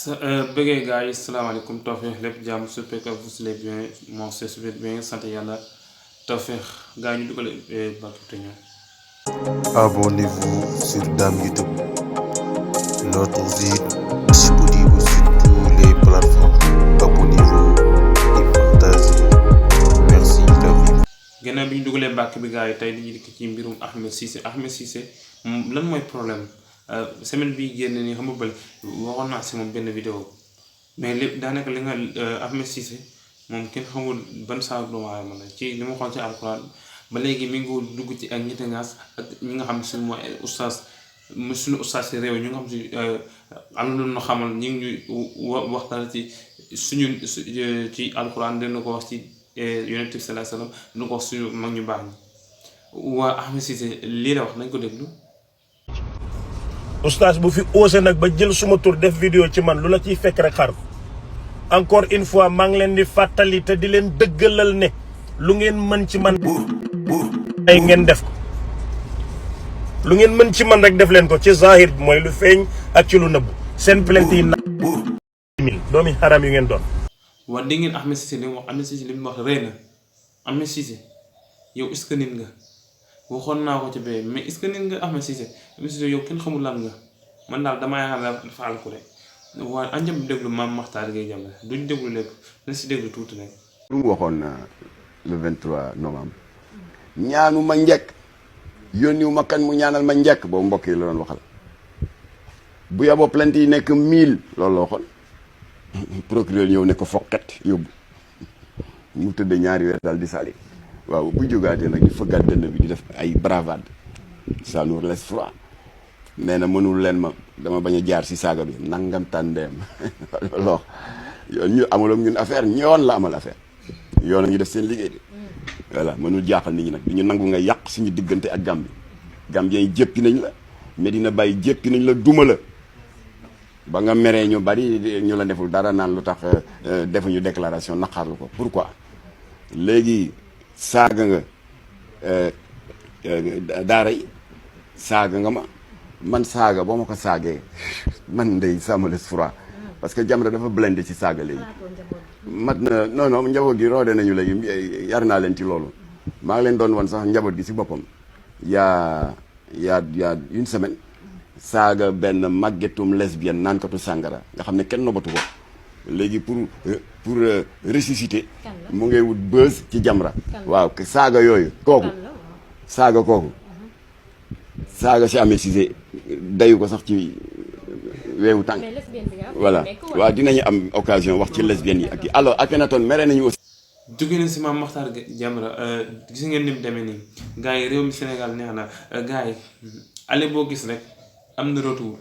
bëggee gars yi salaamaaleykum tawfeex lépp jàmm j'espère que vous allez bien moi c'est super bien sant yàlla tawfeex gars yi ñu dugal bakk te ñëw. Abonnez-vous sur Dame YouTube. Notre site disponible sur toutes les plateformes. Abonnez-vous et partagez. Merci David. gannaaw bi ñu dugalee bàkk bi gars yi tey dañuy dikk ci mbirum Ahmed Cissé lan mooy problème semaine bii génn nii xam nga bële waxoon naa si moom benn vidéo mais lépp daanaka li nga Ahmed Cissé moom kenn xamul ban saa doomu aadama la ci li ma xool ci alxuraan ba léegi mi ngi dugg ci ak ñetti ngaas ak ñi nga xam si mooy ustaas suñu ustaas si réew ñi nga xam si am na lu xamal ñu ngi ñuy waxtaan ci suñu ci alxuraan dina ko wax ci Yonent bi sallallahu alayhi wasallam dina ko wax suñu mag ñu baax ñi waa Ahmed Cissé lii la wax nañ ko déglu. oustaz bu fi osé nag ba jël suma tur def vidéo ci man lu la ciy fekk rek xar encore une fois maa ngi leen di fàttali te di leen dëggalal ne lu ngeen mën ci man ay ngeen def ko lu ngeen mën ci man rek def leen ko ci zahir bi mooy lu feeñ ak ci lu nëbb seen plainte yi na doomi xaram yu ngeen doon wax di ngeen Ahmed Cissé li mu wax Ahmed Cissé li mu wax rëy na Ahmed Cissé yow est-ce que nit nga waxoon naa ko ci bee mais est-ce que nit nga Ahmed Cissé yow kenn xamul lan nga man daal damaa yaakaar dafa àll ko rek waaye anjam déglu maam Makhtar Gueye Jamra duñ déglu lépp na si déglu tuuti rek. lu mu waxoon le 23 novembre ñaanu ma njëkk yónniwu ma kan mu ñaanal ma njëkk boobu mbokk yi la doon waxal bu yaboo plainte yi nekk 1000 loolu la waxoon procureur ñëw ne ko fokkat yóbbu mu tëdd ñaari weer daal di sali waaw bu jógaatee nag di fëggaat dënn bi di def ay bravade ça nous laisse froid nee na mënul leen ma dama bañ a jaar si saaga bi nangam tàndeem loo yoon ñu amul ak ñun affaire ñoon la amal affaire yoon a ngi def seen liggéey de voilà mënul jaaxal nit ñi nag ñu nangu nga yàq suñu diggante ak Gambie Gambien yi jéppi nañ la Medina Baye jéppi nañ la duma la ba nga meree ñu bari ñu la deful dara naan lu tax defuñu déclaration naqarlu ko pourquoi léegi saaga nga daara yi saaga nga ma man saaga boo ma ko saagee man ndey sama les froid parce que Jamra dafa blindé ci saaga léegi mat na non njaboot gi roode nañu léegi yar naa leen ci loolu maa ngi leen doon wan sax njaboot gi si boppam yaa une semaine saaga benn màggetum lesbienne naankatu sàngara nga xam ne kenn nobatu ko léegi pour ressusciter mu ngay wut buzz ci Jamra waaw saaga yooyu kooku saaga si Ahmed Cissé dayu ko sax ci weewu tànk voilà waaw dinañu am occasion wax ci lesbiennes yi ak yi alors Akhenaton mere nañu aussi jóge nañ si maam Makhtar Jamra gis ngeen ni mu demee nii gars yi réew mi Sénégal neex na gars yi ale boo gis rek am na retour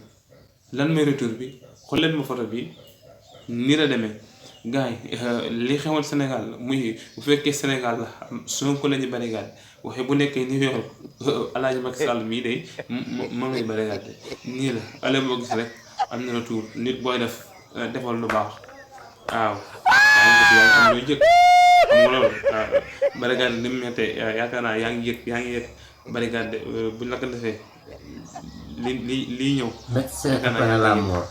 lan mooy retour bi xool leen ma photo bi nii la demee gars yi li xewal Sénégal muy bu fekkee Sénégal la Sonko la ñu barricade waxe bu nekkee New York Alaaji Macky Sall mii day moom lañu barricade nii la ale boo gis rek am na retour nit booy defal lu baax waaw yaa ngi am looy jëkk xam nga loolu barricade ni mu mettee yaakaar naa yaa ngi yëg barricade buñ la ko defee lii ñëw. médecin appelle la mort.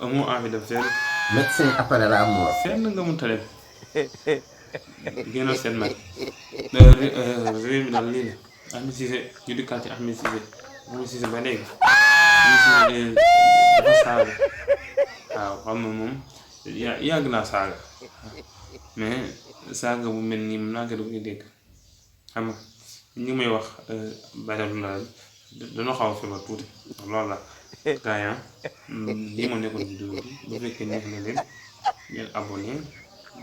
amoo envie def fenn. médecin appelle la mort. fenn nga mënta dem génnal seen mag réew mi daal lii la Ahmed Cissé ñu dikkaat ci Ahmed Cissé ba léegi Ahmed Cissé dafa saaga waaw xam nga moom yàgg naa saaga mais saaga bu mel nii mën naa ko dégg xam nga ñu may wax bariwul na dañoo xaw a feebar tuuti loolu la gars lii moo nekkoon vidéo bi bu fekkee neex na leen ngeen abonné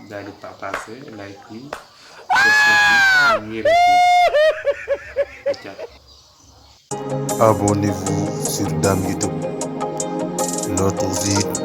daal di partagé like yi Abonnez-vous sur Dame YouTube. Notre site